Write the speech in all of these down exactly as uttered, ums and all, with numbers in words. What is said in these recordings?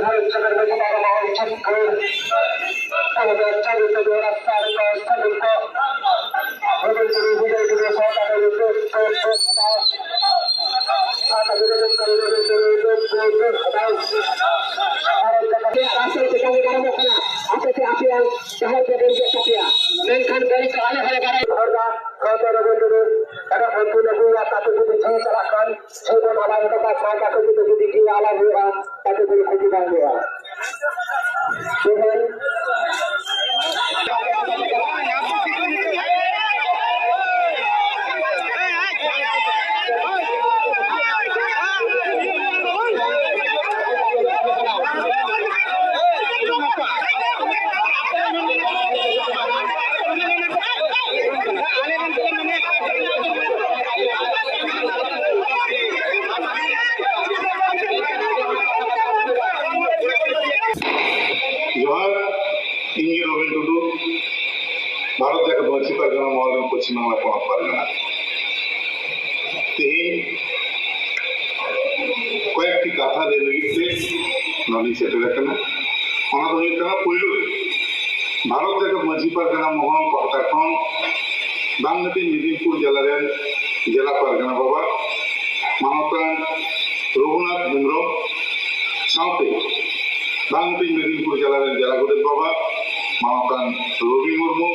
ᱡᱟᱦᱮᱨ ᱢᱟᱹᱡᱷᱤ ᱵᱟᱵᱟ ᱢᱚᱦᱚᱞ ᱪᱷᱟᱹᱛᱤᱠ ᱜᱟᱹᱲ, ᱟᱵᱚ ᱫᱚ ᱪᱟᱸᱫᱳ ᱪᱟᱸᱫᱳ ᱨᱟᱥᱛᱟ ᱨᱮᱠᱚ ᱥᱟᱹᱜᱩᱱ ᱠᱚ, ᱟᱵᱚ ᱫᱚ ᱵᱤᱡᱚᱭ ᱫᱤᱵᱚᱥ ᱦᱚᱸ ᱛᱟᱵᱚ ᱫᱚ ᱫᱩᱠ ᱫᱩᱠ ᱫᱩᱠ ᱦᱟᱛᱟᱣ᱾ ᱟᱨ ᱟᱵᱚ ᱫᱚ ᱫᱩᱠ ᱫᱩᱠ ᱫᱩᱠ ᱫᱩᱠ ᱦᱟᱛᱟᱣ᱾ ᱟᱨ ᱚᱱᱠᱟ ᱠᱟᱛᱮ ᱨᱟᱥᱛᱟ ᱨᱮ ᱪᱮᱛᱟᱱ ᱨᱮ ᱜᱟᱨᱟᱢᱚᱜ ᱠᱟᱱᱟ, ᱟᱯᱮ ᱛᱮ ᱟᱯᱮᱭᱟᱜ ᱰᱟᱦᱟᱨ ᱯᱮ ᱵᱮᱨᱡᱮᱫ ᱛᱟᱯᱮᱭᱟ, ᱢᱮᱱᱠᱷᱟᱱ ᱵᱟᱹᱲᱤᱡ ᱫᱚ ᱟᱞᱮ ᱦᱚᱸᱞᱮ ᱵᱟᱲᱟᱭᱟ᱾ ᱦᱚᱲ ᱫᱚ ᱥᱟᱶᱛᱟ ᱨᱮᱵᱚᱱ ᱫᱩᱲᱩᱵ, ᱮᱱᱮᱡ ᱵᱚᱱ ᱟᱹᱜᱩᱭᱟ, ᱛᱟᱛᱮ ᱡᱩᱫᱤ ᱡᱤᱣᱤ ᱪᱟᱞᱟᱜ ᱠᱷᱟᱱ, ᱡᱤᱵᱚᱱ ᱟᱞᱟᱭ ᱦᱚᱴᱚ ᱠᱟᱜ ᱠᱷᱟᱱ, ᱛᱟᱛᱮ ᱡᱩᱫᱤ ᱡᱤᱣᱤ ᱟᱞᱟᱭ ᱦᱩᱭᱩᱜᱼᱟ, ᱛᱟᱛᱮ ᱡᱩᱫᱤ ᱠᱷᱚᱛᱤ ᱵᱟᱝ ᱦᱩᱭᱩᱜᱼᱟ᱾ ᱡᱮᱢᱚᱱ ᱡᱚᱦᱟᱨ, ᱤᱧ ᱜᱮ ᱨᱚᱵᱤᱱ ᱴᱩᱰᱩ, ᱵᱷᱟᱨᱚᱛ ᱡᱟᱠᱟᱛ ᱢᱟᱹᱡᱷᱤ ᱯᱟᱨᱜᱟᱱᱟ ᱢᱚᱦᱚᱞ ᱨᱮᱱ ᱯᱚᱪᱷᱤᱢ ᱵᱟᱝᱞᱟ ᱯᱚᱱᱚᱛ ᱯᱟᱨᱜᱟᱱᱟ᱾ ᱛᱮᱦᱮᱧ ᱠᱚᱭᱮᱠᱴᱤ ᱠᱟᱛᱷᱟ ᱞᱟᱹᱭ ᱞᱟᱹᱜᱤᱫ ᱛᱮ ᱱᱚᱰᱮᱧ ᱥᱮᱴᱮᱨ ᱟᱠᱟᱱᱟ᱾ ᱚᱱᱟ ᱫᱚ ᱦᱩᱭᱩᱜ ᱠᱟᱱᱟ, ᱯᱳᱭᱞᱳ ᱨᱮ ᱵᱷᱟᱨᱚᱛ ᱡᱟᱠᱟᱛ ᱢᱟᱹᱡᱷᱤ ᱯᱟᱨᱜᱟᱱᱟ ᱢᱚᱦᱚᱞ ᱯᱟᱦᱴᱟ ᱠᱷᱚᱱ ᱵᱟᱝ ᱦᱟᱹᱴᱤᱧ ᱢᱮᱫᱤᱱᱯᱩᱨ ᱡᱮᱞᱟ ᱨᱮᱱ ᱡᱮᱞᱟ ᱯᱟᱨᱜᱟᱱᱟ ᱵᱟᱵᱟ ᱢᱟᱱᱚᱛᱟᱱ ᱨᱚᱜᱷᱩᱱᱟᱛᱷ ᱦᱮᱢᱵᱽᱨᱚᱢ ᱥᱟᱶᱛᱮ ᱵᱟᱝ ᱦᱟᱹᱴᱤᱧ ᱢᱮᱫᱤᱱᱯᱩᱨ ᱡᱮᱞᱟ ᱨᱮᱱ ᱡᱮᱞᱟ ᱜᱚᱰᱮᱛ ᱵᱟᱵᱟ ᱢᱟᱱᱚᱛᱟᱱ ᱨᱚᱵᱤ ᱢᱩᱨᱢᱩ,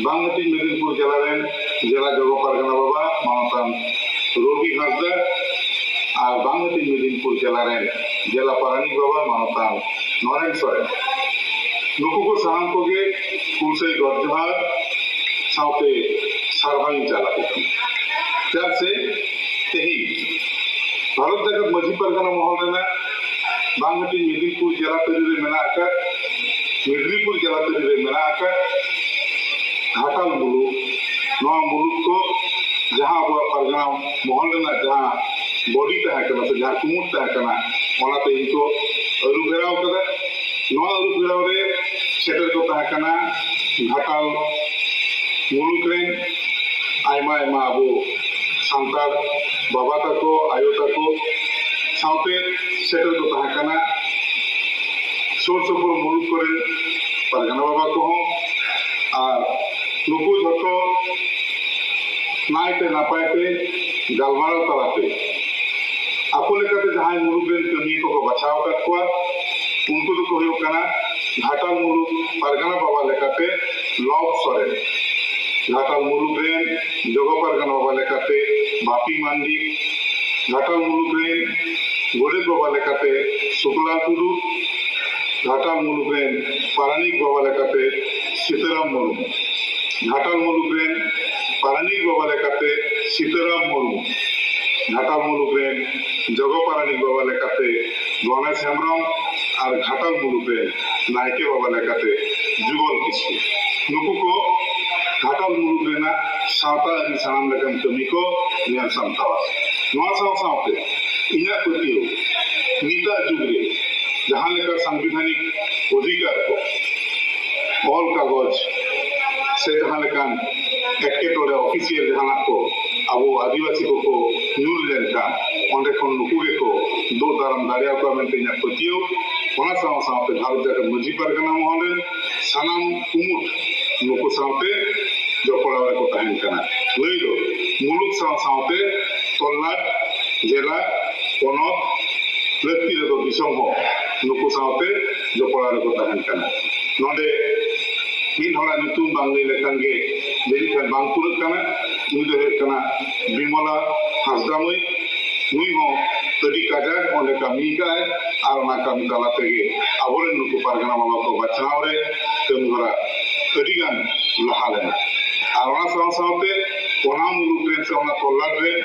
ᱵᱟᱝ ᱦᱟᱹᱴᱤᱧ ᱢᱮᱫᱤᱱᱯᱩᱨ ᱡᱮᱞᱟ ᱨᱮᱱ ᱡᱮᱞᱟ ᱡᱚᱜᱚ ᱯᱟᱨᱜᱟᱱᱟ ᱵᱟᱵᱟ ᱢᱟᱱᱚᱛᱟᱱ ᱨᱚᱵᱤ ᱦᱟᱸᱥᱫᱟ ᱟᱨ ᱵᱟᱝ ᱦᱟᱹᱴᱤᱧ ᱢᱮᱫᱤᱱᱯᱩᱨ ᱡᱮᱞᱟ ᱨᱮᱱ ᱡᱮᱞᱟ ᱯᱟᱨᱟᱱᱤᱠ ᱵᱟᱵᱟ ᱢᱟᱱᱚᱛᱟᱱ ᱱᱚᱨᱮᱱ ᱥᱚᱨᱮᱱ᱾ ᱱᱩᱠᱩ ᱠᱚ ᱥᱟᱱᱟᱢ ᱠᱚᱜᱮ ᱦᱩᱞᱥᱟᱹᱭ ᱜᱚᱰ ᱡᱚᱦᱟᱨ ᱥᱟᱶᱛᱮ ᱥᱟᱨᱦᱟᱣ ᱤᱧ ᱪᱟᱞ ᱟᱠᱚ ᱠᱟᱱᱟ᱾ ᱪᱮᱫᱟᱜ ᱥᱮ ᱛᱮᱦᱮᱧ ᱵᱷᱟᱨᱚᱛ ᱡᱟᱠᱟᱛ ᱢᱟᱹᱡᱷᱤ ᱯᱟᱨᱜᱟᱱᱟ ᱢᱚᱦᱚᱞ ᱨᱮᱱᱟᱜ ᱵᱟᱝ ᱦᱟᱹᱴᱤᱧ ᱢᱮᱫᱤᱱᱯᱩᱨ ᱡᱮᱞᱟ ᱛᱟᱹᱨᱤ ᱨᱮ ᱢᱮᱱᱟᱜ ᱟᱠᱟᱫ, ᱢᱮᱫᱤᱱᱯᱩᱨ ᱡᱮᱞᱟ ᱛᱟᱹᱨᱤ ᱨᱮ ᱢᱮᱱᱟᱜ ᱟᱠᱟᱫ ᱜᱷᱟᱴᱟᱞ ᱢᱩᱞᱩᱠ, ᱱᱚᱣᱟ ᱢᱩᱞᱩᱠ ᱠᱚ ᱡᱟᱦᱟᱸ ᱟᱵᱚᱣᱟᱜ ᱯᱟᱨᱜᱟᱱᱟ ᱢᱚᱦᱚᱞ ᱨᱮᱱᱟᱜ ᱡᱟᱦᱟᱸ ᱵᱚᱰᱤ ᱛᱟᱦᱮᱸ ᱠᱟᱱᱟ ᱥᱮ ᱡᱟᱦᱟᱸ ᱠᱩᱢᱩᱴ ᱛᱟᱦᱮᱸ ᱠᱟᱱᱟ, ᱚᱱᱟ ᱛᱮᱦᱮᱧ ᱠᱚ ᱟᱹᱨᱩ ᱯᱷᱮᱨᱟᱣ ᱠᱟᱫᱟ᱾ ᱱᱚᱣᱟ ᱟᱹᱨᱩ ᱯᱷᱮᱨᱟᱣ ᱨᱮ ᱥᱮᱴᱮᱨ ᱠᱚ ᱛᱟᱦᱮᱸ ᱠᱟᱱᱟ ᱜᱷᱟᱴᱟᱞ ᱢᱩᱞᱩᱠ ᱨᱮᱱ ᱟᱭᱢᱟ ᱟᱭᱢᱟ ᱟᱵᱚ ᱥᱟᱱᱛᱟᱲ ᱵᱟᱵᱟ ᱛᱟᱠᱚ, ᱟᱭᱳ ᱛᱟᱠᱚ, ᱥᱟᱶᱛᱮ ᱥᱮᱴᱮᱨ ᱠᱚ ᱛᱟᱦᱮᱸ ᱠᱟᱱᱟ ᱥᱩᱨ ᱥᱩᱯᱩᱨ ᱢᱩᱞᱩᱠ ᱠᱚᱨᱮᱱ ᱯᱟᱨᱜᱟᱱᱟ ᱵᱟᱵᱟ ᱠᱚᱦᱚᱸ᱾ ᱟᱨ ᱱᱩᱠᱩ ᱡᱷᱚᱛᱚ ᱱᱟᱭᱛᱮ ᱱᱟᱯᱟᱭ ᱛᱮ ᱜᱟᱞᱢᱟᱨᱟᱣ ᱛᱟᱞᱟᱛᱮ ᱟᱠᱚ ᱞᱮᱠᱟᱛᱮ ᱡᱟᱦᱟᱸᱭ ᱢᱩᱞᱩᱠ ᱨᱮᱱ ᱠᱟᱹᱢᱤᱭᱟᱹ ᱠᱚᱠᱚ ᱵᱟᱪᱷᱟᱣ ᱟᱠᱟᱫ ᱠᱚᱣᱟ, ᱩᱱᱠᱩ ᱫᱚᱠᱚ ᱦᱩᱭᱩᱜ ᱠᱟᱱᱟ ᱜᱷᱟᱴᱟᱞ ᱢᱩᱞᱩᱠ ᱯᱟᱨᱜᱟᱱᱟ ᱵᱟᱵᱟ ᱞᱮᱠᱟᱛᱮ ᱞᱚᱵ ᱥᱚᱨᱮᱱ, ᱜᱷᱟᱴᱟᱞ ᱢᱩᱞᱩᱠ ᱨᱮᱱ ᱡᱚᱜᱚ ᱯᱟᱨᱜᱟᱱᱟ ᱵᱟᱵᱟ ᱞᱮᱠᱟᱛᱮ ᱵᱟᱯᱤ ᱢᱟᱱᱰᱤ, ᱜᱷᱟᱴᱟᱞ ᱢᱩᱞᱩᱠ ᱨᱮᱱ ᱜᱚᱰᱮᱛ ᱵᱟᱵᱟ ᱞᱮᱠᱟᱛᱮ ᱥᱩᱠᱞᱟ ᱴᱩᱰᱩ, ᱜᱷᱟᱴᱟᱞ ᱢᱩᱞᱩᱠ ᱨᱮᱱ ᱯᱟᱨᱟᱱᱤᱠ ᱵᱟᱵᱟ ᱞᱮᱠᱟᱛᱮ ᱥᱤᱛᱟᱨᱟᱢ ᱢᱩᱨᱢᱩ, ᱜᱷᱟᱴᱟᱞ ᱢᱩᱞᱩᱠ ᱨᱮᱱ ᱯᱟᱨᱟᱱᱤᱠ ᱵᱟᱵᱟ ᱞᱮᱠᱟᱛᱮ ᱥᱤᱛᱟᱨᱟᱢ ᱢᱩᱨᱢᱩ, ᱜᱷᱟᱴᱟᱞ ᱢᱩᱞᱩᱠ ᱨᱮᱱ ᱡᱚᱜᱚ ᱯᱟᱨᱟᱱᱤᱠ ᱵᱟᱵᱟ ᱞᱮᱠᱟᱛᱮ ᱜᱚᱱᱮᱥ ᱦᱮᱢᱵᱨᱚᱢ ᱟᱨ ᱜᱷᱟᱴᱟᱞ ᱢᱩᱞᱩᱠ ᱨᱮᱱ ᱱᱟᱭᱠᱮ ᱵᱟᱵᱟ ᱞᱮᱠᱟᱛᱮ ᱡᱩᱜᱚᱞ ᱠᱤᱥᱠᱩ᱾ ᱱᱩᱠᱩ ᱠᱚ ᱜᱷᱟᱴᱟᱞ ᱢᱩᱞᱩᱠ ᱨᱮᱱᱟᱜ ᱥᱟᱶᱛᱟ ᱟᱹᱨᱤ ᱥᱟᱱᱟᱢ ᱞᱮᱠᱟᱱ ᱠᱟᱹᱢᱤ ᱠᱚ ᱧᱮᱞ ᱥᱟᱢᱴᱟᱣᱟ᱾ ᱱᱚᱣᱟ ᱥᱟᱶ ᱥᱟᱶᱛᱮ ᱤᱧᱟᱹᱜ ᱯᱟᱹᱛᱭᱟᱹᱣ, ᱱᱤᱛᱟᱜ ᱡᱩᱜᱽ ᱨᱮ ᱡᱟᱦᱟᱸ ᱞᱮᱠᱟ ᱥᱟᱝᱵᱤᱫᱷᱟᱱᱤᱠ ᱚᱫᱷᱤᱠᱟᱨ ᱠᱚ, ᱚᱞ ᱠᱟᱜᱚᱡᱽ ᱥᱮ ᱡᱟᱦᱟᱸ ᱞᱮᱠᱟᱱ ᱮᱴᱠᱮᱴᱚᱬᱮ ᱚᱯᱷᱤᱥᱤᱭᱟᱞ ᱡᱟᱦᱟᱱᱟᱜ ᱠᱚ ᱟᱵᱚ ᱟᱹᱫᱤᱵᱟᱹᱥᱤ ᱠᱚᱠᱚ ᱧᱩᱨ ᱞᱮᱱᱠᱷᱟᱱ, ᱚᱸᱰᱮ ᱠᱷᱚᱱ ᱱᱩᱠᱩ ᱜᱮᱠᱚ ᱫᱩᱜ ᱫᱟᱨᱟᱢ ᱫᱟᱲᱮᱭᱟᱠᱚᱣᱟ ᱢᱮᱱᱛᱮ ᱤᱧᱟᱹᱜ ᱯᱟᱹᱛᱭᱟᱹᱣ᱾ ᱚᱱᱟ ᱥᱟᱶ ᱥᱟᱶᱛᱮ ᱵᱷᱟᱨᱚᱛ ᱡᱟᱠᱟᱛ ᱢᱟᱹᱡᱷᱤ ᱯᱟᱨᱜᱟᱱᱟ ᱢᱚᱦᱚᱞ ᱨᱮᱱ ᱥᱟᱱᱟᱢ ᱠᱩᱢᱩᱴ ᱱᱩᱠᱩ ᱥᱟᱶᱛᱮ ᱡᱚᱯᱲᱟᱣ ᱨᱮᱠᱚ ᱛᱟᱦᱮᱱ ᱠᱟᱱᱟ᱾ ᱞᱟᱹᱭ ᱫᱚ ᱢᱩᱞᱩᱠ ᱥᱟᱶ ᱥᱟᱶᱛᱮ ᱛᱚᱞᱞᱟᱴ, ᱡᱮᱞᱟ, ᱯᱚᱱᱚᱛ, ᱞᱟᱹᱠᱛᱤ ᱨᱮᱫᱚ ᱫᱤᱥᱚᱢ ᱦᱚᱸ ᱱᱩᱠᱩ ᱥᱟᱶᱛᱮ ᱡᱚᱯᱲᱟᱣ ᱨᱮᱠᱚ ᱛᱟᱦᱮᱱ ᱠᱟᱱᱟ᱾ ᱱᱚᱰᱮ ᱢᱤᱫ ᱦᱚᱲᱟᱜ ᱧᱩᱛᱩᱢ ᱵᱟᱝ ᱞᱟᱹᱭ ᱞᱮᱠᱷᱟᱱ ᱜᱮ ᱡᱟᱹᱱᱤᱡ ᱠᱷᱟᱱ ᱵᱟᱝ ᱯᱩᱨᱟᱹᱜ ᱠᱟᱱᱟ᱾ ᱩᱱᱤ ᱫᱚ ᱦᱩᱭᱩᱜ ᱠᱟᱱᱟ ᱵᱤᱢᱚᱞᱟ ᱦᱟᱸᱥᱫᱟ ᱢᱟᱹᱭ᱾ ᱱᱩᱭ ᱦᱚᱸ ᱟᱹᱰᱤ ᱠᱟᱡᱟᱠ ᱚᱸᱰᱮ ᱠᱟᱹᱢᱤ ᱠᱟᱜᱼᱟᱭ ᱟᱨ ᱚᱱᱟ ᱠᱟᱹᱢᱤ ᱛᱟᱞᱟ ᱛᱮᱜᱮ ᱟᱵᱚᱨᱮᱱ ᱱᱩᱠᱩ ᱯᱟᱨᱜᱟᱱᱟ ᱵᱟᱵᱟ ᱠᱚ ᱵᱟᱪᱷᱱᱟᱣ ᱨᱮ ᱠᱟᱹᱢᱤ ᱦᱚᱨᱟ ᱟᱹᱰᱤ ᱜᱟᱱ ᱞᱟᱦᱟ ᱞᱮᱱᱟ᱾ ᱟᱨ ᱚᱱᱟ ᱥᱟᱶ ᱥᱟᱶᱛᱮ ᱚᱱᱟ ᱢᱩᱞᱩᱠ ᱨᱮᱱ ᱥᱮ ᱚᱱᱟ ᱛᱚᱞᱞᱟᱴ ᱨᱮᱱ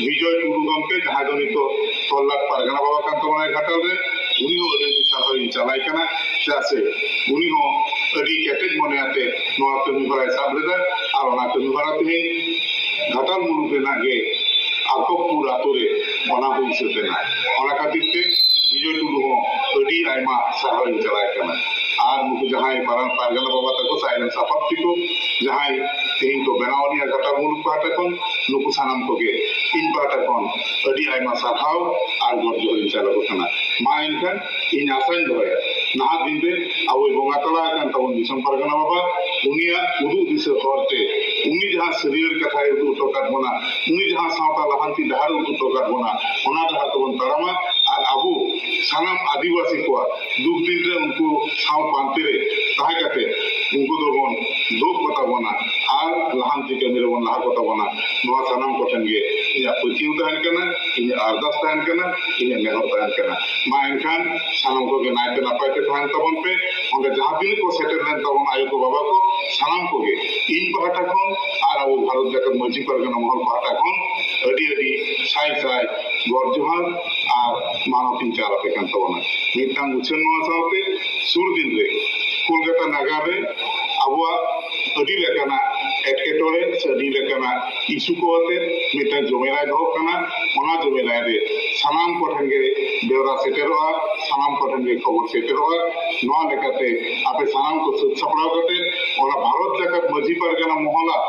ᱵᱤᱡᱚᱭ ᱴᱩᱰᱩ ᱜᱚᱢᱠᱮ, ᱡᱟᱦᱟᱸᱭ ᱫᱚ ᱱᱤᱛᱚᱜ ᱛᱚᱞᱞᱟᱴ ᱯᱟᱨᱜᱟᱱᱟ ᱵᱟᱵᱟ ᱠᱟᱱ ᱛᱟᱵᱚᱱᱟᱭ ᱜᱷᱟᱴᱟᱞ ᱨᱮ, ᱩᱱᱤ ᱦᱚᱸ ᱟᱹᱰᱤ ᱟᱹᱰᱤ ᱥᱟᱨᱦᱟᱣ ᱤᱧ ᱪᱟᱞᱟᱭ ᱠᱟᱱᱟ᱾ ᱪᱮᱫᱟᱜ ᱥᱮ ᱩᱱᱤ ᱦᱚᱸ ᱟᱹᱰᱤ ᱠᱮᱴᱮᱡ ᱢᱚᱱᱮ ᱟᱛᱮ ᱱᱚᱣᱟ ᱠᱟᱹᱢᱤ ᱦᱚᱨᱟᱭ ᱥᱟᱵ ᱞᱮᱫᱟ ᱟᱨ ᱚᱱᱟ ᱠᱟᱹᱢᱤ ᱦᱚᱨᱟ ᱛᱮᱦᱮᱧ ᱜᱷᱟᱴᱟᱞ ᱢᱩᱞᱩᱠ ᱨᱮᱱᱟᱜ ᱜᱮ ᱟᱠᱚᱵᱯᱩᱨ ᱟᱛᱳ ᱨᱮ ᱚᱱᱟ ᱦᱩᱭ ᱥᱟᱹᱛ ᱮᱱᱟ᱾ ᱚᱱᱟ ᱠᱷᱟᱹᱛᱤᱨ ᱛᱮ ᱵᱤᱡᱚᱭ ᱴᱩᱰᱩ ᱦᱚᱸ ᱟᱹᱰᱤ ᱟᱭᱢᱟ ᱥᱟᱨᱦᱟᱣ ᱤᱧ ᱪᱟᱞᱟᱭ ᱠᱟᱱᱟ᱾ ᱟᱨ ᱱᱩᱠᱩ ᱡᱟᱦᱟᱸᱭ ᱯᱟᱨᱟ-, ᱯᱟᱨᱜᱟᱱᱟ ᱵᱟᱵᱟ ᱛᱟᱠᱚ ᱥᱟᱭᱞᱮᱱ ᱥᱟᱯᱟᱵ ᱛᱮᱠᱚ ᱡᱟᱦᱟᱸᱭ ᱛᱮᱦᱮᱧ ᱠᱚ ᱵᱮᱱᱟᱣ ᱟᱹᱱᱤᱡᱼᱟ ᱜᱷᱟᱴᱟᱞ ᱢᱩᱞᱩᱠ ᱯᱟᱦᱴᱟ ᱠᱷᱚᱱ, ᱱᱩᱠᱩ ᱥᱟᱱᱟᱢ ᱠᱚᱜᱮ ᱤᱧ ᱯᱟᱦᱴᱟ ᱠᱷᱚᱱ ᱟᱹᱰᱤ ᱟᱭᱢᱟ ᱥᱟᱨᱦᱟᱣ ᱟᱨ ᱜᱚᱰ ᱡᱚᱦᱟᱨ ᱤᱧ ᱪᱟᱞ ᱠᱟᱱᱟ᱾ ᱢᱟ ᱮᱱᱠᱷᱟᱱ ᱤᱧ ᱟᱥᱟᱧ ᱫᱚᱦᱚᱭᱟ, ᱱᱟᱦᱟᱜ ᱫᱤᱱ ᱨᱮ ᱟᱵᱚᱭ ᱵᱚᱸᱜᱟ ᱛᱟᱞᱟ ᱟᱠᱟᱱ ᱛᱟᱵᱚᱱ ᱫᱤᱥᱚᱢ ᱯᱟᱨᱜᱟᱱᱟ ᱵᱟᱵᱟ, ᱩᱱᱤᱭᱟᱜ ᱩᱫᱩᱜ ᱫᱤᱥᱟᱹ ᱦᱚᱨ ᱛᱮ, ᱩᱱᱤ ᱡᱟᱦᱟᱸ ᱥᱟᱹᱨᱭᱟᱹᱲ ᱠᱟᱛᱷᱟᱭ ᱩᱫᱩᱜ ᱦᱚᱴᱚ ᱠᱟᱫ ᱵᱚᱱᱟ, ᱩᱱᱤ ᱡᱟᱦᱟᱸ ᱥᱟᱶᱛᱟ ᱞᱟᱦᱟᱱᱛᱤ ᱰᱟᱦᱟᱨ ᱩᱫᱩᱜ ᱦᱚᱴᱚ ᱠᱟᱫ ᱵᱚᱱᱟ, ᱚᱱᱟ ᱰᱟᱦᱟᱨ ᱛᱮᱵᱚᱱ ᱛᱟᱲᱟᱢᱟ᱾ ᱟᱨ ᱟᱵᱚ ᱥᱟᱱᱟᱢ ᱟᱹᱫᱤᱵᱟᱹᱥᱤ ᱠᱚᱣᱟᱜ ᱫᱩᱠ ᱫᱤᱱ ᱨᱮ ᱩᱱᱠᱩ ᱥᱟᱶ ᱯᱟᱱᱛᱮ ᱨᱮ ᱛᱟᱦᱮᱸ ᱠᱟᱛᱮ ᱩᱱᱠᱩ ᱫᱚᱵᱚᱱ ᱫᱩᱜ ᱠᱚᱛᱟ ᱵᱚᱱᱟ ᱟᱨ ᱞᱟᱦᱟᱱᱛᱤ ᱠᱟᱹᱢᱤ ᱨᱮᱵᱚᱱ ᱞᱟᱦᱟ ᱠᱚᱛᱟ ᱵᱚᱱᱟ᱾ ᱱᱚᱣᱟ ᱥᱟᱱᱟᱢ ᱠᱚᱴᱷᱮᱱ ᱜᱮ ᱤᱧᱟᱹᱜ ᱯᱟᱹᱛᱭᱟᱹᱣ ᱛᱟᱦᱮᱱ ᱠᱟᱱᱟ, ᱤᱧᱟᱹᱜ ᱟᱨᱫᱟᱥ ᱛᱟᱦᱮᱱ ᱠᱟᱱᱟ, ᱤᱧᱟᱹᱜ ᱱᱮᱦᱚᱨ ᱛᱟᱦᱮᱱ ᱠᱟᱱᱟ᱾ ᱢᱟ ᱮᱱᱠᱷᱟᱱ ᱥᱟᱱᱟᱢ ᱠᱚᱜᱮ ᱱᱟᱭᱛᱮ ᱱᱟᱯᱟᱭ ᱛᱮ ᱛᱟᱦᱮᱱ ᱛᱟᱵᱚᱱ ᱯᱮ᱾ ᱚᱸᱰᱮ ᱡᱟᱦᱟᱸ ᱛᱤᱱᱟᱹᱜ ᱠᱚ ᱥᱮᱴᱮᱨ ᱞᱮᱱ ᱛᱟᱵᱚᱱ ᱟᱭᱳ ᱠᱚ ᱵᱟᱵᱟ ᱠᱚ, ᱥᱟᱱᱟᱢ ᱠᱚᱜᱮ ᱤᱧ ᱯᱟᱦᱴᱟ ᱠᱷᱚᱱ ᱟᱨ ᱟᱵᱚ ᱵᱷᱟᱨᱚᱛ ᱡᱟᱠᱟᱛ ᱢᱟᱹᱡᱷᱤ ᱯᱟᱨᱜᱟᱱᱟ ᱢᱚᱦᱚᱞ ᱯᱟᱦᱴᱟ ᱠᱷᱚᱱ ᱟᱹᱰᱤ ᱟᱹᱰᱤ ᱥᱟᱭ ᱥᱟᱭ ᱜᱚᱰ ᱡᱚᱦᱟᱨ ᱟᱨ ᱢᱟᱱᱚᱛ ᱤᱧ ᱪᱟᱞ ᱟᱯᱮ ᱠᱟᱱ ᱛᱟᱵᱚᱱᱟ᱾ ᱢᱤᱫᱴᱟᱝ ᱩᱪᱷᱟᱹᱱ ᱱᱚᱣᱟ ᱥᱟᱶᱛᱮ, ᱥᱩᱨ ᱫᱤᱱ ᱨᱮ ᱠᱳᱞᱠᱟᱛᱟ ᱱᱟᱜᱟᱨ ᱨᱮ ᱟᱵᱚᱣᱟᱜ ᱟᱹᱰᱤ ᱞᱮᱠᱟᱱᱟᱜ ᱮᱴᱠᱮᱴᱚᱬᱮ ᱥᱮ ᱟᱹᱰᱤ ᱞᱮᱠᱟᱱᱟᱜ ᱤᱥᱩ ᱠᱚ ᱟᱛᱮ ᱢᱤᱫᱴᱟᱝ ᱡᱚᱢᱮᱞᱟᱭ ᱫᱚᱦᱚᱜ ᱠᱟᱱᱟ᱾ ᱚᱱᱟ ᱡᱚᱢᱮᱞᱟᱭ ᱨᱮ ᱥᱟᱱᱟᱢ ᱠᱚᱴᱷᱮᱱ ᱜᱮ ᱵᱮᱣᱨᱟ ᱥᱮᱴᱮᱨᱚᱜᱼᱟ, ᱥᱟᱱᱟᱢ ᱠᱚᱴᱷᱮᱱ ᱜᱮ ᱠᱷᱚᱵᱚᱨ ᱥᱮᱴᱮᱨᱚᱜᱼᱟ᱾ ᱱᱚᱣᱟ ᱞᱮᱠᱟᱛᱮ ᱟᱯᱮ ᱥᱟᱱᱟᱢ ᱠᱚ ᱥᱟᱹᱛ ᱥᱟᱯᱲᱟᱣ ᱠᱟᱛᱮ ᱚᱱᱟ ᱵᱷᱟᱨᱚᱛ ᱡᱟᱠᱟᱛ ᱢᱟᱹᱡᱷᱤ ᱯᱟᱨᱜᱟᱱᱟ ᱢᱚᱦᱚᱞᱟᱜ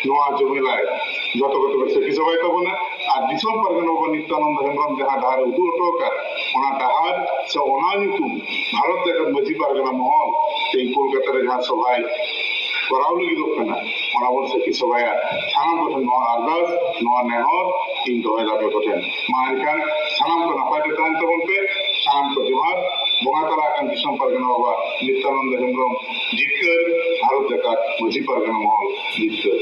ᱱᱚᱣᱟ ᱡᱚᱢᱮᱞᱟᱭ ᱡᱚᱛᱚ ᱠᱚᱛᱮ ᱯᱮ ᱥᱟᱹᱠᱷᱤ ᱥᱚᱵᱷᱟᱭ ᱛᱟᱵᱚᱱᱟ᱾ ᱟᱨ ᱫᱤᱥᱚᱢ ᱯᱟᱨᱜᱟᱱᱟ ᱵᱟᱵᱟ ᱱᱤᱛᱭᱟᱱᱚᱱᱫᱚ ᱦᱮᱢᱵᱨᱚᱢ ᱡᱟᱦᱟᱸ ᱰᱟᱦᱟᱨ ᱮ ᱩᱫᱩᱜ ᱦᱚᱴᱚ ᱟᱠᱟᱫ, ᱚᱱᱟ ᱰᱟᱦᱟᱨ ᱥᱮ ᱚᱱᱟ ᱧᱩᱛᱩᱢ ᱵᱷᱟᱨᱚᱛ ᱡᱟᱠᱟᱛ ᱢᱟᱹᱡᱷᱤ ᱯᱟᱨᱜᱟᱱᱟ ᱢᱚᱦᱚᱞ ᱛᱮᱦᱮᱧ ᱠᱳᱞᱠᱟᱛᱟ ᱨᱮ ᱡᱟᱦᱟᱸ ᱥᱚᱵᱷᱟᱭ ᱠᱚᱨᱟᱣ ᱞᱟᱹᱜᱤᱫᱚᱜ ᱠᱟᱱᱟ, ᱚᱱᱟ ᱵᱚᱱ ᱥᱟᱹᱠᱷᱤ ᱥᱚᱵᱷᱟᱭᱟ᱾ ᱥᱟᱱᱟᱢ ᱠᱚᱴᱷᱮᱱ ᱱᱚᱣᱟ ᱟᱨᱫᱟᱥ, ᱱᱚᱣᱟ ᱱᱮᱦᱚᱨ ᱤᱧ ᱫᱚᱦᱚᱭ ᱫᱟ ᱟᱯᱮ ᱠᱚᱴᱷᱮᱱ᱾ ᱢᱟ ᱮᱱᱠᱷᱟᱱ ᱥᱟᱱᱟᱢ ᱠᱚ ᱱᱟᱯᱟᱭ ᱛᱮ ᱛᱟᱦᱮᱱ ᱛᱟᱵᱚᱱ ᱯᱮ᱾ ᱥᱟᱱᱟᱢ ᱠᱚ ᱡᱚᱦᱟᱨ᱾ ᱵᱚᱸᱜᱟ ᱛᱟᱞᱟ ᱟᱠᱟᱱ ᱫᱤᱥᱚᱢ ᱯᱟᱨᱜᱟᱱᱟ ᱵᱟᱵᱟ ᱱᱤᱛᱭᱟᱱᱚᱱᱫᱚ ᱦᱮᱢᱵᱨᱚᱢ ᱡᱤᱛᱠᱟᱹᱨ, ᱵᱷᱟᱨᱚᱛ ᱡᱟᱠᱟᱛ ᱢᱟᱹᱡᱷᱤ ᱯᱟᱨᱜᱟᱱᱟ ᱢᱚᱦᱚᱞ ᱡᱤᱛᱠᱟᱹᱨ᱾